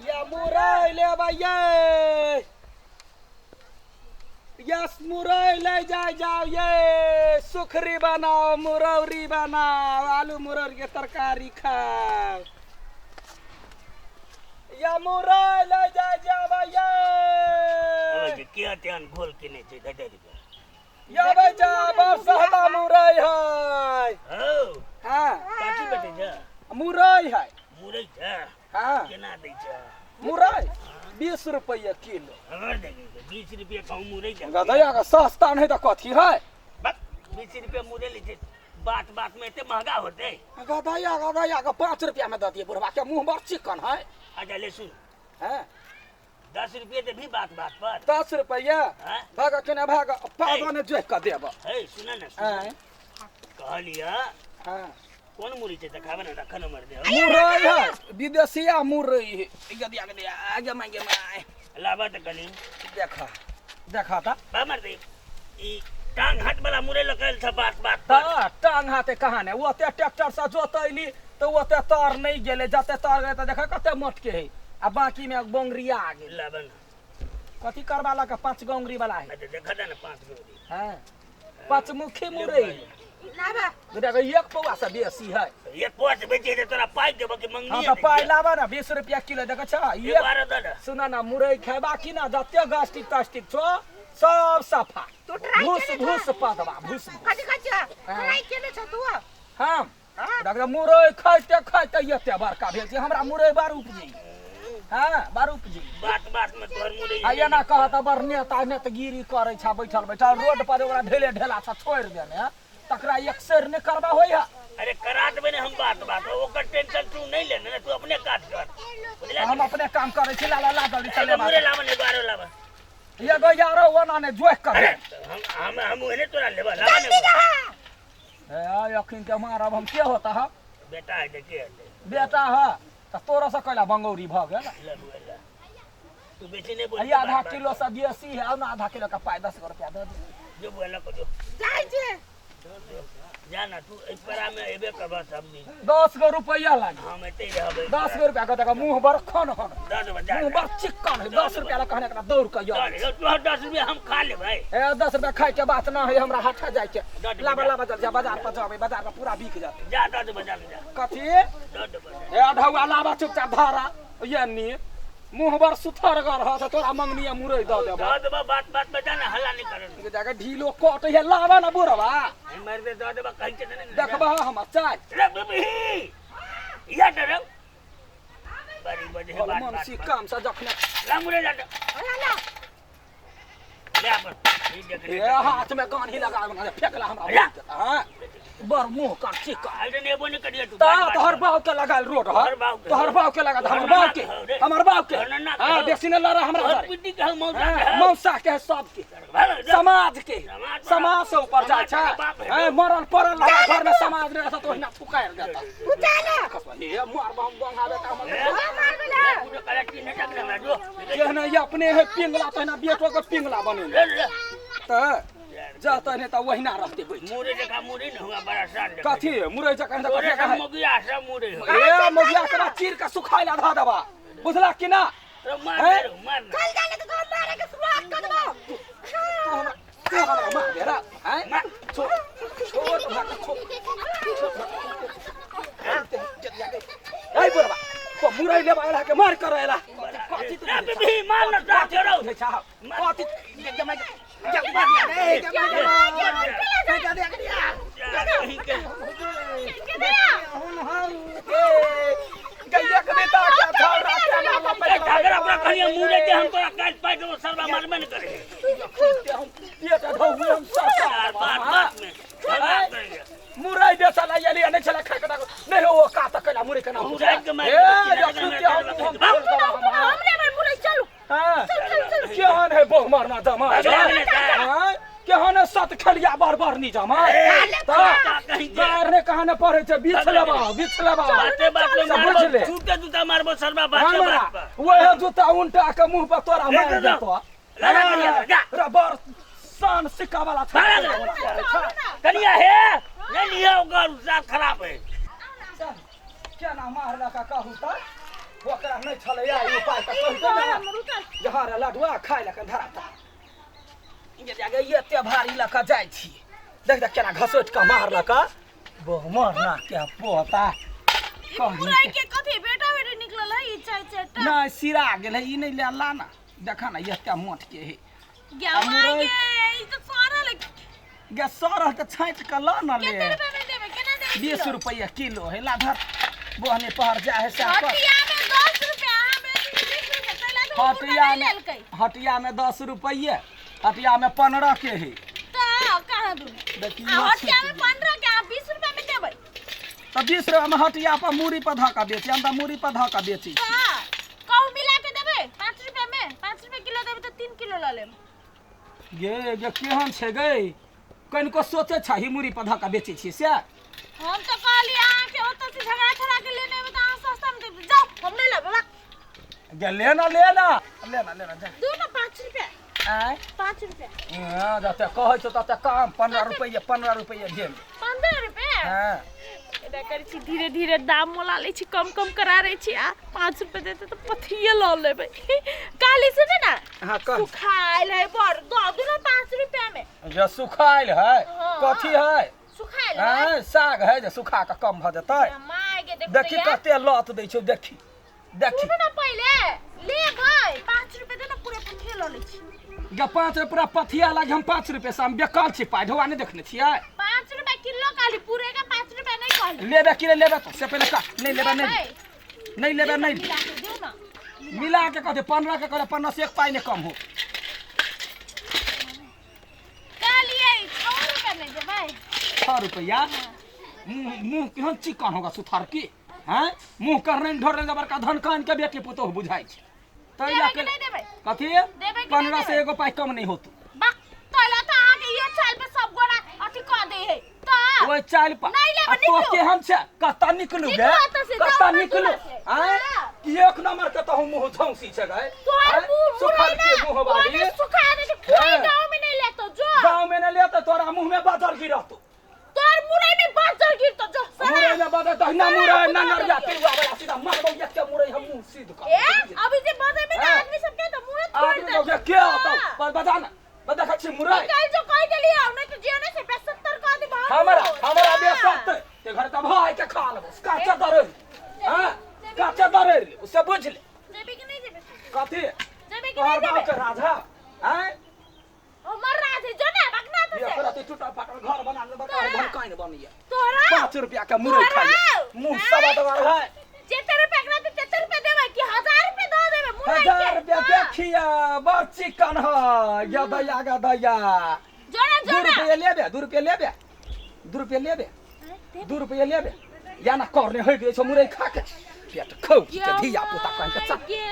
या मुरई लेबै ये, यस मुरई ले जाय जाओ ये, सुखरी बनाओ, मुरौरी बनाओ, आलू मुरौरी के तरकारी खाओ। या मुरई ले जाय जाओ ये। के तेहन घोल केने छै धधरि के? या जा बड़ सहता मुरई है। हौ। हाँ। कथी बेचै छै? मुरई है। मुरई छै? हाँ। केना दै छै? मुरई 20 रुपया किलो। हमर देखै छै 20 रुपया कहूँ मुरई छै। गधैया के सस्ता नहीं तऽ कथी है? बस 20 रुपया मुरई लै छै, बात बात में एते महंगा होतै? गधैया गधैया के 5 रुपया में दऽ दिए, बुढ़वा के मुंह बड़ चिकन है। अच्छा ले सुन। हाँ। 10 रुपये दे भी बात बात पर। 10 रुपया? हाँ? भाग केना भाग, पागल ने जोख कऽ देब। हे सुन ना, सुन। आँय? कहलिया। हाँ। कोन मुरी छै देखाबे ना, रखन मर दे। मुरई है, विदेशिया मुरई है। गदिया गदिया आगे मांगे my. लाबा त कनी। देखा देखा ता। बा मर दे। ई टांग हाथ वाला मुरई लगल छ बात बात पर। ता टांग हाथे कहाँ ने, ओते ट्रैक्टर से जोतैली तऽ ओते तर नहीं गेलै, जते तर गेलै तऽ देखा कते मोटके है आ बाकी में बोंगरिया आ गेल। लाबा ना। कथी करबा लगा 5 गो उंगरी वाला है। अच्छा देखा ना 5 गो उंगरी। हाँ। पंचमुखी मुरई। लाबा। देखो 1 पौआ से बेसी है। 1 पौआ से बेची है तोरा पाई देबो कि मंगनी? हाँ तो पाई लाबा ना, 20 रुपया किलो देखो छ। एक बार दे दे। सुना ना, मुरई खेबा की ना जते गास्टिक तास्टिक छो सब सफा। तू ट्राई भूस केने छो? भूस पदवा भूस। कथी कहै छ? ट्राई केने छो तू? हम हाँ? देखो मुरई खाइते खाइते एते बड़का भेल छै, हमरा मुरई बड़ उपजी। हाँ बड़ उपजी। बात बात में तोहर मुरई। आ एना कहत बड़ नेता नेतगिरी करै छ बैठल बैठल रोड पर, ओकरा ढेले ढेला छ छोड़ि देने, तकरा एक सेर नहि करबा होय है। अरे करा देबै ने हम बात बात, ओकर टेंशन तू नहीं लेने ने, तू अपने काज कर। बुझला? हम अपने काम करै छी, लाला ला जल्दी चले। एगो मुरई लाबा ने, एगो आरो लाबा। एगो यारो ओना ने जोख कर। अरे हम हम ओहने तोरा लेबा, लाबा ने। जल्दी जा। ए अखिन के मारब हम, के होता है? बेटा है के है? बेटा है त तोरा से कैला बंगौरी भ गेल। ले बुआ ले। तू बेसी नहीं बोल। ये आधा किलो से बेसी है, ना आधा किलो का पाई 10 रुपया दे दे। जो बुआ ला को जो। जाइ छै। जा ना तू एहि परा में एबे करबा सब दिन। 10 गो रुपया लागी। हम एते रहबै। 10 गो रुपया के देखा मुंह बड़ खन खन। दस गो जा। मुंह बड़ चिकन है, 10 रुपया ला कहने एकरा दौड़ के यो। तोहर 10 रुपया हम खा लेबै। ए 10 रुपया खाइ के बात ना है, हमरा हाथा जाय के। दस लाबा रुपया। लाबा जल्दी जा, बाजार पर जाबे, बाजार पर पूरा बिक जाते। जा 10 बजा जा। कथी? 10 बजा। ए अढ़ौआ लाबा चुपचाप धारा ये नी मुंह बड़ सुथरगर ह से तोरा मंगनिया मुरई द देबो। दऽ देबा बात बात में जा ना, हल्ला नहीं करन। जाके ढीलो कट हे लाबा ना बुढ़वा। नहीं मर दे, दऽ देबा कहै छै ने। देखबा हमर चाय। रे बेबी या डरौ बड़ी बजे बात बात। मनसी काम से जखने ला मुरई ला दे। ओला ला। ले अपन ई देख ए हाथ में कान्ही लगा के फेकला हमरा। हां बड़ मुंह कर चिकन। अरे नेबो नहीं करिए तू। ता तोहर बाप के लगाल रोड ह, तोहर बाप के लगा, हमर बाप के, हमर बाप के। हां बेसी न लड़ा हमरा तोहर पिटी के मौसा के, मौसा के, सब के, समाज के, समाज से ऊपर जाय छै। ए मरल पड़ल हमरा घर में समाज नहीं रहता तो ओहिना थुकारि देता। तू चल। हे मारब हम बंगा बेटा हमर। हां मारबे ला। जेहना ई अपने है पिंगला तहिना बेटो के पिंगला बनेने। त जा तहने त ओहिना रहते बैठ। मुरे जका मुरे न हुआ बड़ा शान। कथी मुरै जका? तोरे सब मोगिया सब मुरे हो। ए मोगिया के चीर के सुखाइ ला ध देबा, बुझला कि ना? तो मार दे, मार ना। चल जा ले तो मारे के शुरुआत कर देबो। तू हमरा मार दे रा। हैं छोड़ छोड़ भाग छोड़। ए बुढ़वा को मुरै लेबा एला के मार कर एला। कथी तू रे बेबी मार ना जा छोड़ो। कथी जमा जमा ए जमा जमा दे गैया के बेटा क्या छौरा के नाला पे अगर अपना कहिए मुरे दे हम तोरा काट पाई देबो, सरवा मारबे न करे। हम पेट ढौबी हम सब बात बात में मुरई बेचला एली नहीं छला खाय के नहीं हो का त कैला मुरई के नाम। मुरई के मार। ए हमरे में मुरई चलू। हां केहन है बहु मारना जमा? हां केहन है सत खेलिया बार बार नी जमा? गार ने कहा ने पढ़े छै, बीछ लेबा बीछ लेबा। बाते बात में बुझ ले। जूते जूता मारबो सरवा बाते बात पर। वह जूता उल्टा के मुंह पर तोरा मार देतो। रबर सन सिक्का वाला छ। कनिया हे नहीं लिया ओकर साथ खराब है। केना मारला का कहू त? ओकरा नहि छलैया ई उपाय तऽ कहितो ने जे हँ रे लडुआ खाय लए कऽ धराता। ये जाके एते भारी लऽ कऽ जाइ छी, देख देख केना घसोटि कऽ मारलक बहुमरना के पोता। मुरई के कथी बेटा बेटी निकलल है ई चाय चाय? नहि, सिरा गेल है। ई नहि ले ला ना, देखा ना, एते मोट के है। गया माय गे, ई तऽ सड़ल है। गे सड़ल तऽ छाँटि कऽ लऽ न ले। कते रुपया में देबै? केना देबै? 20 रुपैआ किलो है। ला धर, बोहने पहर जा है सएह कर। हटिया में 10 रुपया, अहाँ बेचै छी 20 रुपया, ताहि लए तऽ ओ मुर्गा हटिया नहि में लेलकै। हटिया में 10 रुपैए, हटिया में 15 के है। तऽ कहाँ दू देखी, आ हटिया में 15 के, अहाँ 20 रुपया में देबै? तऽ 20 रुपया में हटिया पर मूड़ी पर धऽ कऽ बेची? हम तऽ मूड़ी पर धऽ कऽ बेची छी। तऽ कहू, मिला के देबै 5 रुपया में? 5 रुपया किलो देबै तऽ 3 किलो लऽ लेब। गे गे, केहन छै गे? कनिको सोचै छही, मूड़ी पर धऽ कऽ बेचै छियै से? हम तऽ कहली अहाँके ओतऽ से झगड़ा छोड़ा के लेने एबै तऽ अहाँ सस्ता में देबै। जाउ, हम नहि लेबै बा। गे ले ना, ले ना, ले ना, ले ना, जा। दू ना 5 रुपया। आँय? 5 रुपया। हँ, जते कहै छौ तते कम, 15 रुपैआ, 15 रुपैआ भेल। 15 रुपया? हँ। एना करै छी, धीरे धीरे दाम मोला लै छी, कम कम करा रै छी आ 5 रुपया देतै तऽ पथिए लऽ लेबै। काली सुने ना। हँ, कह। सुखायल है बड़, दऽ दू ना 5 रुपया में। जे सुखायल है? हँ। कथी है? सुखायल है। आँय, साग है जे सुखा कऽ कम भऽ जेतै? माय गे, देखू। देखी, तऽ कते लत दै छौ, देखी देखी। सुनू ना, पहिले लेबै, 5 रुपया दे ना, पूरे पथिए लऽ लै छी। गे 5 रुपया पथिया लागे? हम 5 रुपया से हम बेकल छी, पाइ ढौआ नहि देखने छियै? 5 रुपया किलो कहली, पूरे का 5 रुपया नहीं कहली। लेबे कि नहि लेबे तऽ से पहिले कह। नहि लेबे, नहि। लेबै। नहि लेबे, नहि। मिला के दियौ ना। मिला के कहते, 15 के कहले, 15 से एक पाइ नहि कम हो। कहलियै 6 रुपया नहि देबै? 6 रुपया? मुँह मुँह केहन चिकन होगा सुथर की हैं, मुँह करने ढोरने के बड़का धन कान के बेटी पुतोह बुझाइ छै ताहि देबै लए कि के। नहि देबै? कथी? देबै कि नहि? 15 से देबै? एगो पाइ कम नहि होतौ। बा, तोला तऽ अहाँके इहे चाल पे सब गोरा अथी कऽ दे है तऽ। ओहि चालि पर नहि लेबै, आ तो निकलू। केहन छै? कतऽ निकलू गे? निकलू एतऽ से, जाउ कतऽ हमर निकलू? दुआर से। आँय? हाँ। कि एक नंबर के तो मुँह झौंसी छै गे। तोहर आँय? मुँह सुखल मुरै के ना मुँह वाली ओने सुखा दे छै, कोई हाँ। गाँव में नहीं लेतो जो। गाँव में नहि लेतै, तोरा मुँह में बजर गिरतो। तोहर मुरै में बाजर गिरतो, जो सारा। मुरै में बजर तहिना सारा मुरै ना बुझा नरिया देलियौ। पिलुआ वाला सीधा मारबौ एक के मुरै, हम मुँह सीध कर। ए, अभी जे बजेबै ना, हाँ। आदमी सब के तऽ मुँहे तोड़ि आदमी लोग देत। के होतौ? हाँ। पर बजा ना, बता छी मुरै। निकालि जो, कहि देलियौ, नहि तऽ जे नहि से 70 कऽ देबौ। हमरा हमरा हाँ। बेसत ते घर त भाई के खा लेबो, काचा दरे। हां, काचा दरे ले, उसे बुझ ले। जेबी कि नहि जेबी? कथी? जेबी कि तोहर नहि बाप जेबी? के राजा हैं। हमर राज है, जो ना बकना तो ये से करते टूटा फाटल घर बना ले, बता, तोरा? घर काइन बनिए तोरा 5 रुपया के मुरै तोरा? खाइए, मुंह सब दवार है। जेते रुपया एकरा दे तेते रुपया देबै कि 1000 रुपया दऽ देबै मुरै के? 1000 रुपया? हाँ। देखिया, बड़ चिकन है या दैया गा दैया। जो ना, 2 जो ना। रुपया लेबे? 2 रुपया लेबे? 2 रुपया लेबे? 2 रुपया लेबे या ना? करने होइ गेल छौ मुरै खा के पेट खौ के धिया पुता कहि के चल। गे।